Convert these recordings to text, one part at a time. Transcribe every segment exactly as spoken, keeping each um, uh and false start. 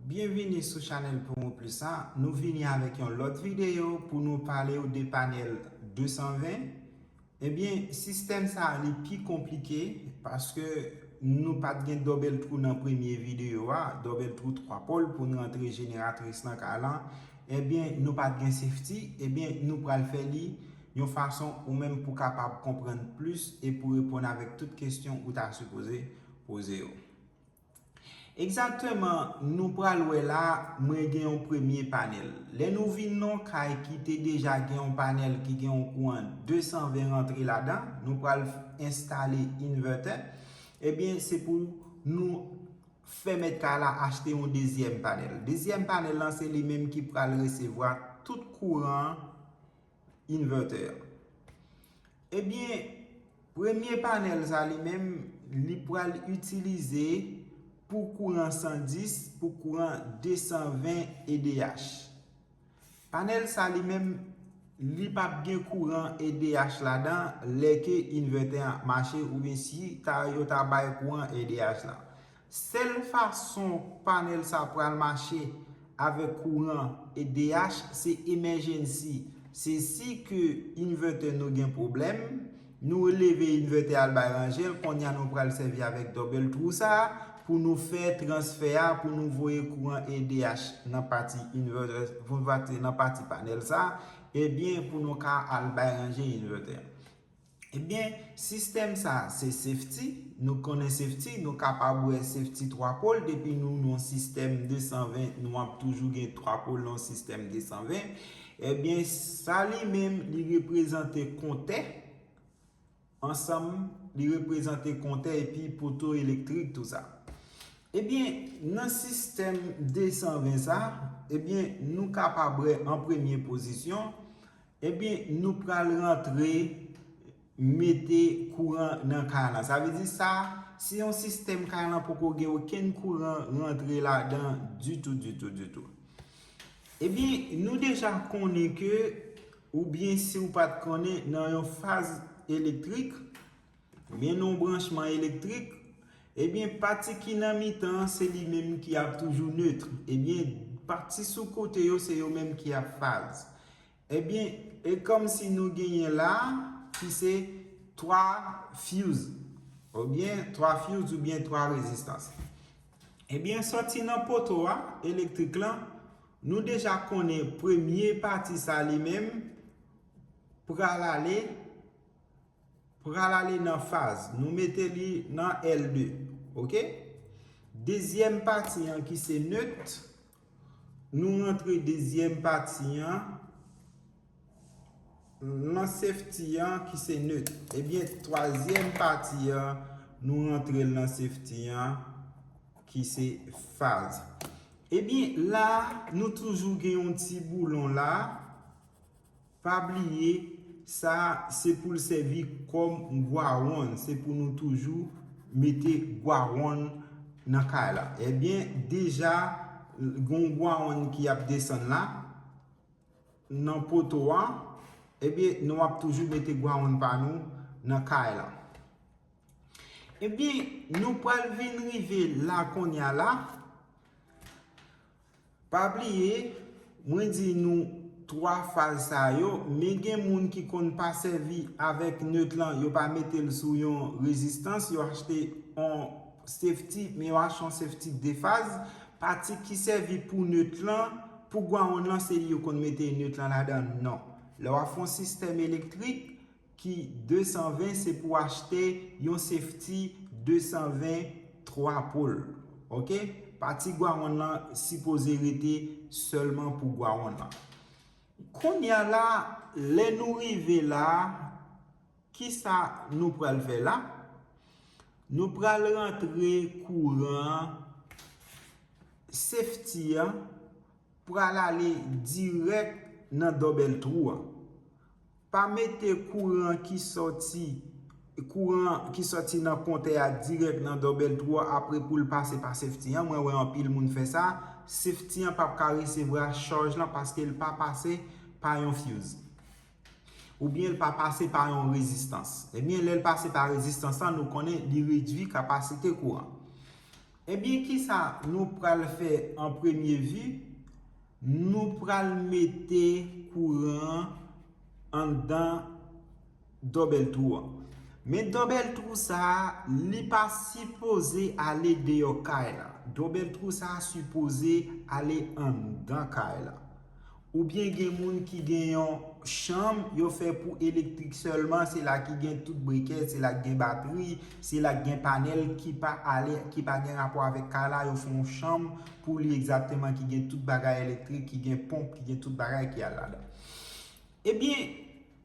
Byenvini sou chanèl Promo Plus la. Nou vini avèk yon lòt videyo pou nou pale w de panèl de san ven. Ebyen, sistèm sa a li pi konplike paske nou pa t gen double trou nan premye videyo a, double trou twa pòl pou n rantre jeneratris nan kay lan. Ebyen, nou pa t gen safety, ebyen, nou pral fè li yon fason ou menm pou kapab konprann plis e pou reponn avèk tout kesyon ou ta sipoze poze yo. Egzakteman, nou pral wè la, mwen gen yon premye panèl. Lè nou vin nan yon kay ki te deja gen yon panèl ki gen yon kouran de san ven rantre ladan, nou pral enstale inverter. Ebyen, se pou nou fè mèt kay la achte yon dezyèm panèl. Dezyèm panèl lan, se li menm ki pral resevwa tout kouran inverter an. Ebyen, premye panèl sa li menm, li pral itilize pou kouran san dis, pou kouran de san ven E D H. Panèl sa li menm, li p ap gen kouran E D H ladan lè ke inverter an ap mache oubyen si ta, yo ta bay kouran E D H la. Sèl fason panèl sa pral mache avèk kouran E D H, se emergency. Se si ke inverter nou gen pwoblèm, nou leve inverter al bay ranje l, kounye a nou pral sèvi avèk double trou sa a pou nou fè transfè a, pou nou voye kouran E D H nan pati inverter, pou nou voye nan pati panèl sa a, ebyen pou nou ka al bay ranje inverter. Ebyen, sistèm sa a se safety. Nou konnen safety, nou kapab wè safety twa pòl. Depi nou nan yon sistèm de san ven, nou ap toujou gen twa pòl nan yon sistèm de san ven. Ebyen, sa li menm, li reprezante kontè ansanm, li reprezante kontè epi poto elektrik, tou sa. Ebyen, nan sistèm de san ven sa, ebyen, nou kapab wè an premye pozisyon, ebyen, nou pral rantre mete kouran nan kay lan. Sa vle di sa, se yon sistèm kay lan poko gen okenn kouran rantre ladan ditou, ditou, ditou. Ebyen, nou deja konnen ke, oubyen si w pa t konnen, nan yon faz elektrik, oubyen nan yon branchman elektrik, ebyen, pati ki nan mitan an, se li menm ki ap toujou nèt. Ebyen, pati sou kote yo, se yo menm ki ap faz. Ebyen, e kòmsi nou genyen la, ki se twa fuse. Oubyen twa fuse oubyen twa rezistans. Ebyen, sòti nan poto a, elektrik lan, nou deja konnen premye pati sa li menm pral ale, pral ale nan faz. Nou mete li nan L de, oke? Dezyèm pati an ki se nèt, nou rantre dezyèm pati an nan safety an ki se nèt. Ebyen, twazyèm pati an, nou rantre l nan safety an ki se faz. Ebyen, la, nou toujou gen yon ti boulon la. Pa bliye, sa se pou l sèvi kòm gwawonn. Se pou nou toujou mete gwawonn nan kay la. Ebyen, deja, gon gwawonn ki ap desann la, nan poto a. Ebyen, nou ap toujou mete gwawonn pa nou nan kay la. Ebyen, nou pral vin rive la kounye a la. Pa bliye, mwen di nou twa faz sa yo, men gen moun ki konn pa sèvi avèk nèt lan, yo pa mete l sou yon rezistans, yo achte yon safety, men yo achte yon safety de faz. Pati ki sèvi pou nèt lan, pou gwawonn lan, se li yo konn mete nèt lan ladan, non. Lè w ap fè yon sistèm elektrik, ki de san ven, se pou achte yon safety de san ven twa pòl. Oke? Pati gwawonn lan sipoze rete sèlman pou gwawonn lan. Kounye a la, lè nou rive la, kisa nou pral fè la? Nou pral rantre kouran safety an pral ale dirèk nan dòbèl twou an. Pa mete kouran ki sòti, kouran ki sòti nan kontè a dirèk nan dòbèl twou an apre pou l pase pa safety an. Mwen wè anpil moun fè sa. Safety an p ap ka resevwa chaj lan paske l pa pase pa yon fuse. Oubyen l pa pase pa yon rezistans. Ebyen, lè l pase pa rezistans lan, nou konnen li redui kapasite kouran. Ebyen, kisa nou pral fè an premye vi? Nou pral mete kouran an anndan double trou an. Men double trou sa a, li pa sipoze ale deyò kay la. Double trou sa a sipoze ale anndan kay la. Oubyen gen moun ki gen yon chanm yo fè pou elektrik sèlman, se la ki gen tout brikè, se la ki gen batri, se la ki gen panèl ki pa ale, ki pa gen rapò avèk kay la, yo fè yon chanm pou li egzakteman ki gen tout bagay elektrik, ki gen ponp, ki gen tout bagay ki al ladan. Ebyen,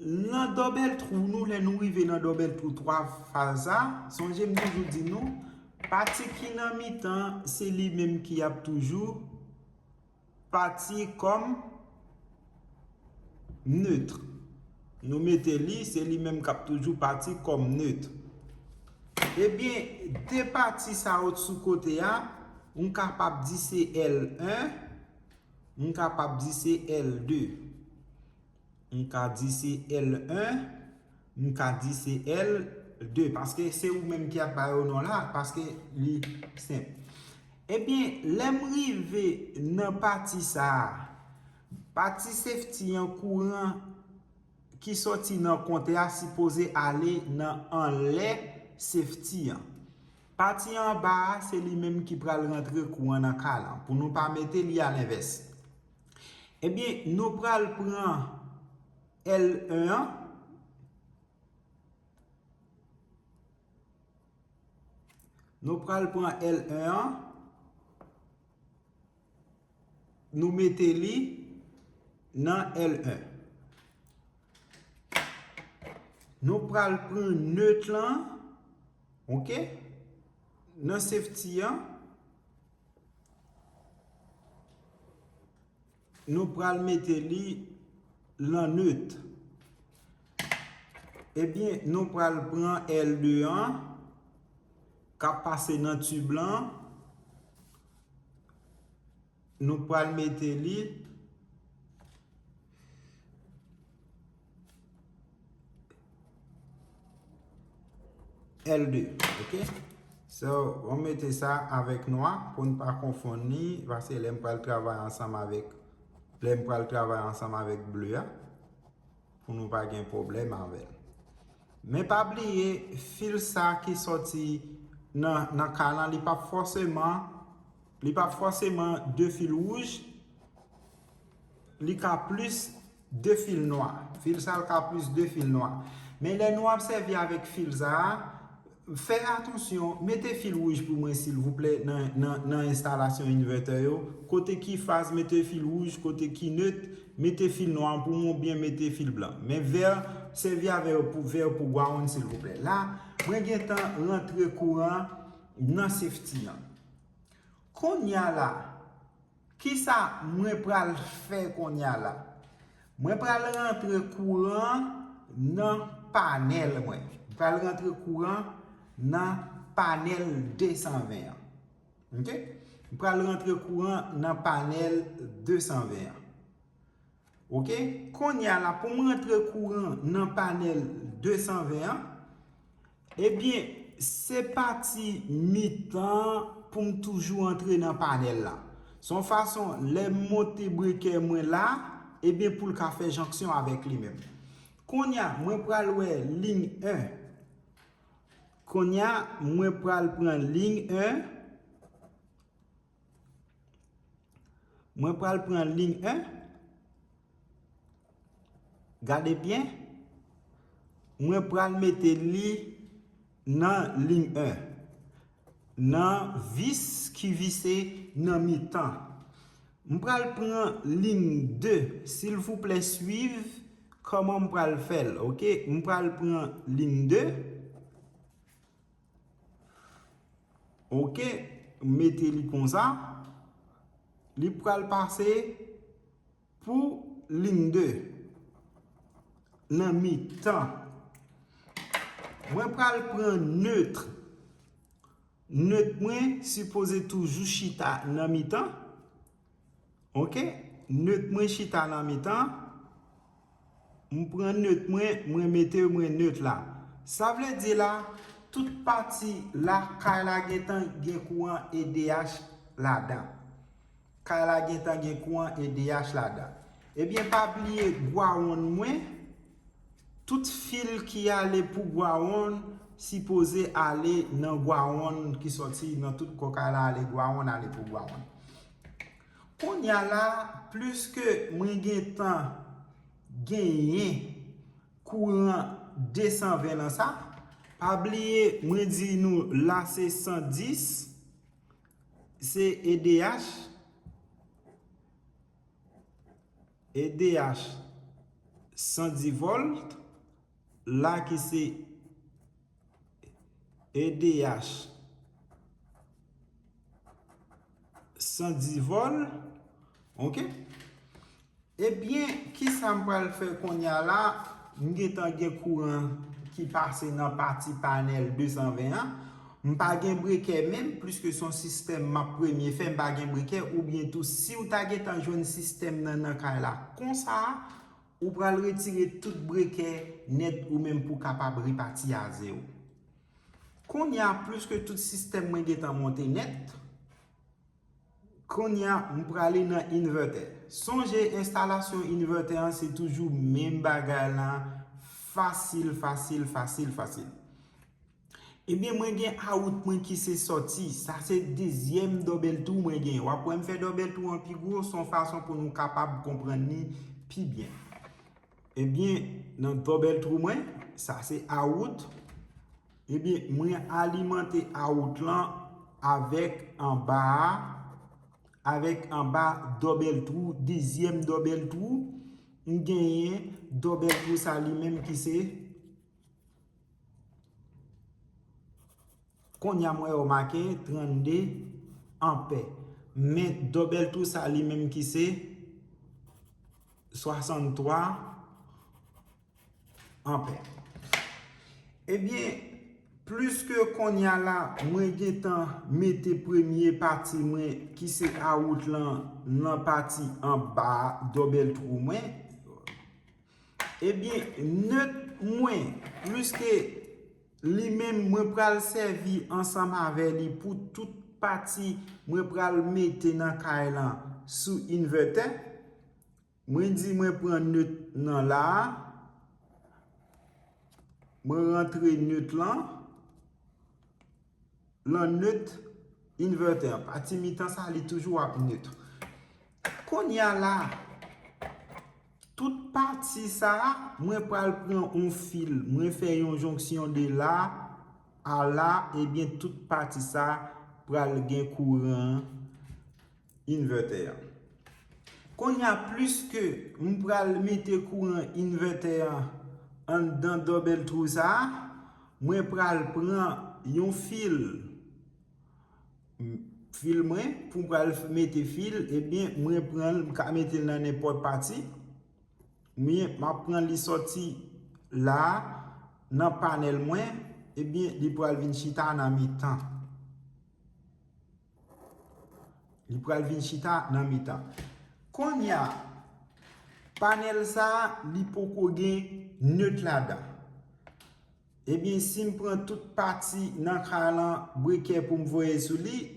nan double trou nou, lè nou rive nan double trou twa faz sa, sonje m toujou di nou, pati ki nan mitan, se li menm ki ap toujou pati kòm nèt. Nou mete li, se li menm k ap toujou pati kòm nèt. Ebyen, de pati sa yo sou kote a, m kapab di se L en, m kapab di se L de. M ka di se L en, m ka di se L de, paske se ou menm ki ap ba yo non la, paske li senp. Ebyen, lè m rive nan pati sa a, pati safety an, kouran ki sòti nan kontè a sipoze ale nan anlè safety an. Pati anba a, se li menm ki pral rantre kouran nan kay lan, pou nou pa mete li alenvès. Ebyen, nou pral pran L en an. Nou pral pran L en an. Nou mete li nan L en. Nou pral pran nèt lan, ok? Nan safety an, nou pral mete li lan nèt. Ebyen, nou pral pran L de an, k ap pase nan tib lan. Nou pral mete li L de, ok? So, mwen mete sa avèk nwa pou n pa konfonn li, paske lè m pral travay ansanm avèk, lè m pral travay ansanm avèk ble a, pou nou pa gen pwoblèm avè l. Men pa bliye, fil sa ki sòti nan, nan kay lan, li p ap fòseman, li p ap fòseman de fil wouj, li ka plis de fil nwa. Fil sa l ka plis de fil nwa. Men lè nou ap sèvi avèk fil sa a, fè atansyon, mete fil wouj pou mwen silvouplè nan, nan, nan enstalasyon invètè yo. Kote ki faz, mete fil wouj, kote ki nèt, mete fil nwa pou mwen oubyen mete fil blan. Men vè, sèvi avè yo pou vè pou ground silvouplè. La, mwen gentan rantre kouran nan safety an. Kounye a la, kisa mwen pral fè kounye a la? Mwen pral rantre kouran nan panèl mwen. Mwen pral rantre kouran nan panèl de san ven an. Ok? Mwen pral rantre kouran nan panèl de san ven an. Ok? Kounye a la, pou m rantre kouran nan panèl de san ven an, ebyen, se pati mitan pou m toujou antre nan panèl la. Se yon fason, lè m monte brikè mwen la, ebyen, pou l ka fè jonksyon avèk li menm. Kounye a, mwen pral wè liy en. Kounye a, mwen pral pran liy en. Mwen pral pran liy en. Gade byen. Mwen pral mete li nan liy en. Nan vis ki vise nan mitan. M pral pran liy de. Silvouplè, swiv kòman m pral fè l, ok? M pral pran liy de. Ok, mete li konsa. Li pral pase pou liy de nan mitan. Mwen pral pran nèt. Nèt mwen sipoze toujou chita nan mitan. Ok, nèt mwen chita nan mitan. M pran nèt mwen, mwen mete mwen nèt la. Sa vle di la, Tout pati la, kay la gentan gen kouran E D H ladan. Kay la gentan gen kouran E D H ladan. Ebyen, pa bliye gwawonn mwen, tout fil ki ale pou gwawonn sipoze ale nan gwawonn ki sòti nan tout kò kay la ale gwawonn, ale pou gwawonn. Kounye a la, pliske mwen gentan genyen kouran de san ven lan sa, pa bliye mwen di nou la se san dis, se E D H, E D H san dis volt, la ki se E D H san dis volt, ok? Ebyen, kisa m pral fè kounye a la? M gentan gen kouran ki pase nan pati panèl de san ven an. M pa gen brekè menm, pliske se yon sistèm m ap premye fè, m pa gen brekè, oubyen tou, si w ta gentan jwenn sistèm nan nan kay la konsa, ou pral retire tout brekè nèt ou menm pou w kapab repati a zewo. Kounye a, pliske tout sistèm mwen gentan monte nèt, kounye a, m prale nan invètè. Sonje, enstalasyon invètè an se toujou menm bagay la, fasil, fasil, fasil, fasil. Ebyen, mwen gen out mwen ki se sòti. Sa se dezyèm double trou mwen gen. W ap wè m fè double trou an pi gwo, se yon fason pou nou kapab konprann li pi byen. Ebyen, nan double trou mwen, sa se out. Ebyen, mwen alimante out lan avèk anba a, avèk anba double trou, dezyèm double trou, m genyen double trou sa li menm ki se, kounye a mwen wè yo make trannde anpè. Men double trou sa li menm ki se swasanntwa anpè. Ebyen, pliske kounye a la, mwen gentan mete premye pati mwen ki se out lan nan pati anba double trou mwen. Ebyen, nèt mwen, pliske li menm mwen pral sèvi ansanm avè li pou tout pati mwen pral mete nan kay lan sou invètè. Mwen di mwen pran nèt nan la a, mwen rantre nèt lan, lan nèt invètè an. Pati mitan sa, li toujou ap nèt. Kounye a la, tout pati sa a, mwen pral pran yon fil, mwen fè yon jonksyon de la a la, ebyen tout pati sa pral gen kouran invètè an. Kounye a, pliske m pral mete kouran invètè an anndan double trou sa a, mwen pral pran yon fil, fil mwen pou m pral mete fil, ebyen, mwen pran l, m ka mete l nan nenpòt pati. Men, m ap pran li sòti la, nan panèl mwen, ebyen, li pral vin chita nan mitan. Li pral vin chita nan mitan. Kounye a, panèl sa a, li poko gen nèt ladan. Ebyen, si m pran tout pati nan kay lan brekè pou m voye sou li,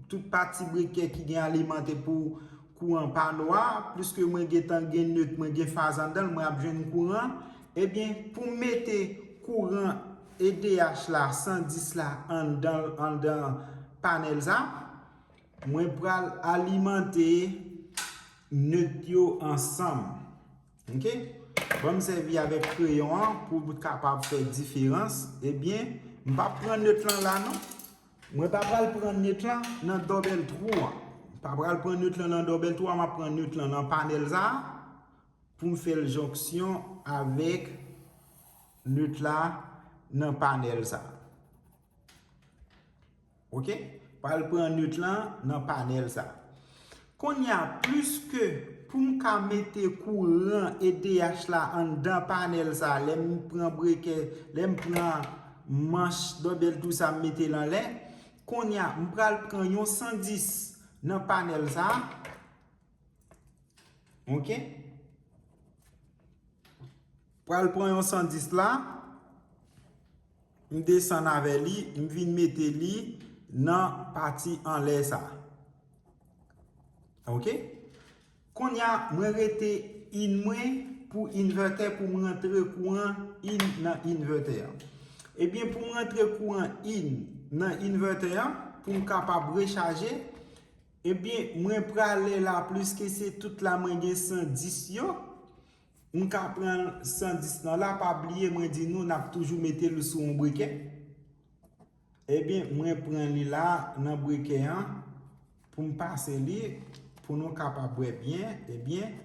tout pati brekè ki gen alimante pou kouran pano a, pliske mwen gentan gen nèt, mwen gen faz anndan l, mwen ap jwenn kouran. Ebyen, pou m mete kouran E D H la, san dis la, anndan, anndan panèl sa, mwen pral alimante nèt yo ansanm. Ok? Ban m sèvi avèk kreyon an pou m kapab fè diferans. Ebyen, m p ap pran nèt lan la non. Mwen pa pral pran nèt lan nan double trou an. M pa pral pran nèt lan nan double trou an, m ap pran nèt lan nan panèl sa a pou m fè l jonksyon avèk nèt la nan panèl sa a. Ok? Pral pran nèt lan nan panèl sa. Kounye a, pliske pou m ka mete kouran E D H la anndan panèl sa, lè m pran brekè, lè m pran manch double trou sa m mete l anlè, kounye a, m pral pran yon san dis nan panèl sa. Ok? Pral pran yon san dis la. m desann avè li, m vin mete li nan pati anlè sa. Ok? Kounye a, mwen rete in mwen pou invètè pou m rantre kouran in nan invètè an. Ebyen, pou m rantre kouran in nan invètè an, pou m kapab rechaje, ebyen, mwen prale la, pliske se tout la mwen gen san dis yo, m ka pran san dis nan la, pa bliye mwen di nou n ap toujou mete l sou yon brikè. Ebyen, mwen pran li la nan brikè an pou m pase li, pou nou kapab wè byen, ebyen,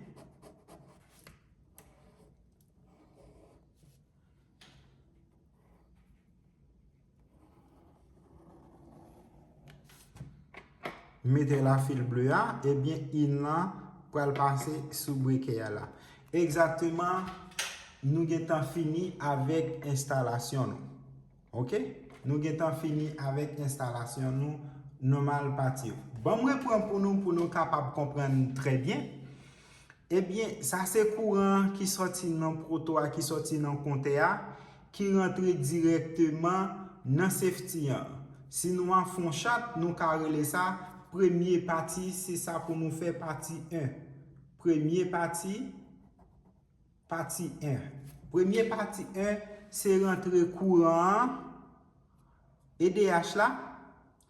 mete la fil ble a, ebyen, in lan pral pase sou brikè a la. Egzakteman, nou gentan fini avèk enstalasyon nou. Ok? Nou gentan fini avèk enstalasyon nou nòmal pati yo. Ban m reprann pou nou, pou nou kapab konprann trè byen. Ebyen, sa se kouran ki sòti nan poto a, ki sòti nan kontè a, ki rantre dirèkteman nan safety an. Si nou ap fè yon chat, nou ka rele sa premye pati, se sa pou nou fè pati en. Premye pati, pati en. Premye pati en, se rantre kouran an, E D H la,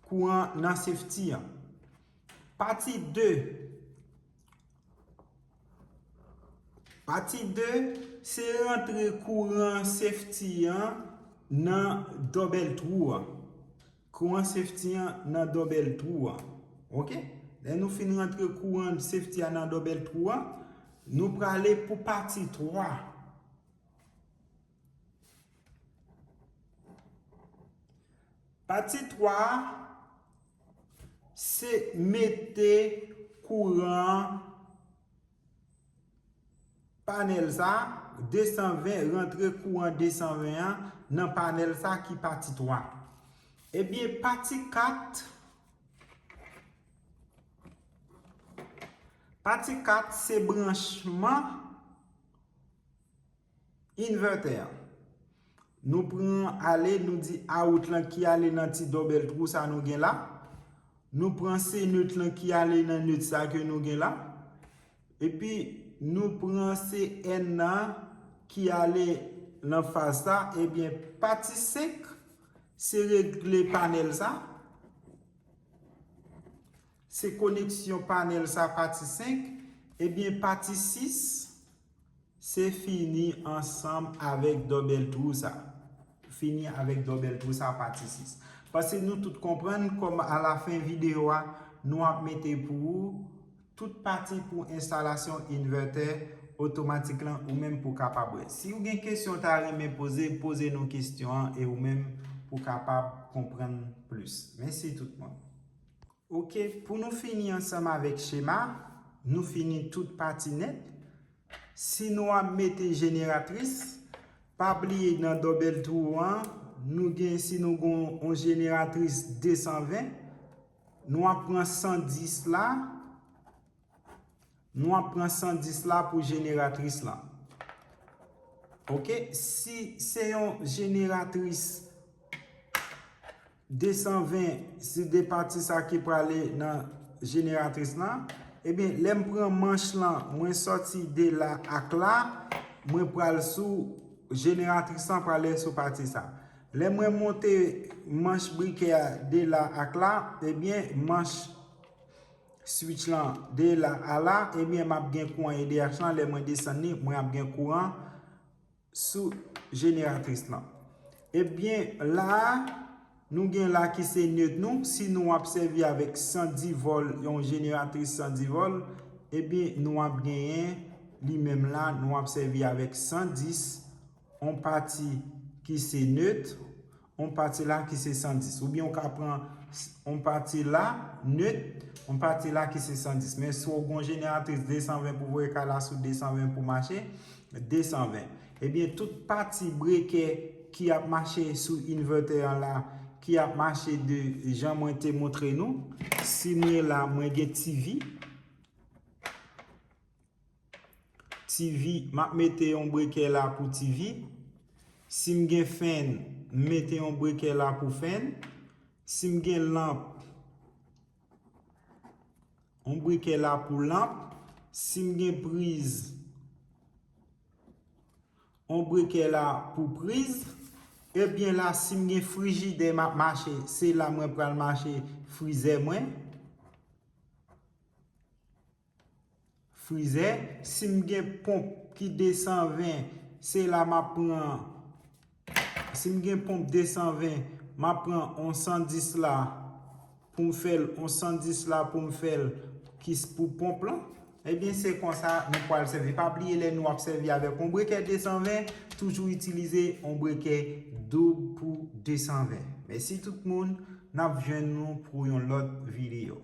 kouran nan safety an. Pati de, pati de, se rantre kouran safety an nan double trou an. Kouran safety an nan double trou an. Ok? Lè nou fin rantre kouran safety an nan double trou an, nou prale pou pati twa. Pati twa a, se mete kouran panèl sa, de san ven, rantre kouran de san ven an nan panèl sa ki pati twa. Ebyen, pati kat, pati kat se branchman invètè an. Nou pran ale, nou di out lan ki ale nan ti double trou sa nou gen la. Nou pran C neut lan ki ale nan neut sa ke nou gen la. Epi nou pran C N nan ki ale nan faz sa. Ebyen, pati senk, se regle panèl sa. Se koneksyon panèl sa, pati senk. Ebyen, pati sis, se fini ansanm avèk double trou sa. Fini avèk double trou sa, pati sis. Paske nou tout konprann kòm alafen videyo a, nou ap mete pou ou tout pati pou enstalasyon invètè otomatik lan ou menm pou kapab wè. Si w gen kesyon w ta renmen poze, poze nou kesyon an e ou menm pou kapab konprann plis. Mèsi tout moun. Ok, pou nou fini ansanm avèk chema, nou fini tout pati nèt. Si nou ap mete jeneratris, pa bliye nan double trou an, nou gen, si nou gen yon jeneratris de san ven, nou ap pran san dis la, nou ap pran san dis la pou jeneratris lan. Ok, si se yon jeneratris de san ven, se de pati sa ki prale nan jeneratris lan. Ebyen, lè m pran manch lan, mwen sòti de la ak la, mwen pral sou jeneratris lan, prale sou pati sa. Lè mwen monte manch brikè a de la ak la, ebyen, manch switch lan de la a la, ebyen, m ap gen kouran E D H lan, lè mwen desann li, mwen ap gen kouran sou jeneratris lan. Ebyen, la a, nou gen la ki se neut nou. Si nou ap sèvi avèk san dis vòl, yon jeneratris san dis vòl, ebyen, nou ap genyen li menm la, nou ap sèvi avèk san dis, yon pati ki se neut, yon pati la ki se san dis. Oubyen ou ka pran s-, yon pati la, neut, yon pati la ki se san dis. Men si w gen yon jeneratris de san ven pou voye kay la sou de san ven pou mache, de san ven. Ebyen, tout pati breke ki ap mache sou invètè an la, ki ap mache de jan mwen te montre nou, si mwen la, mwen gen T V, T V, m ap mete yon breke la pou T V. Si m gen fèn, m mete yon brekè la pou fèn. Si m gen lanp, yon brekè la pou lanp. Si m gen priz, yon brekè la pou priz. Ebyen la, si m gen frijidè m ap mache, se la mwen pral mache frizè mwen. Frizè, si m gen ponp ki de san ven, se la m ap pran, si m gen ponp de san ven, m ap pran yon san dis la pou m fè l, yon san dis la pou m fè l ki s- pou ponp lan. Ebyen, se konsa nou pral sèvi. Pa bliye, lè nou ap sèvi avèk yon brekè de san ven, toujou itilize yon brekè doub pou de san ven. Mèsi tout moun, n ap jwenn nou pou yon lòt videyo.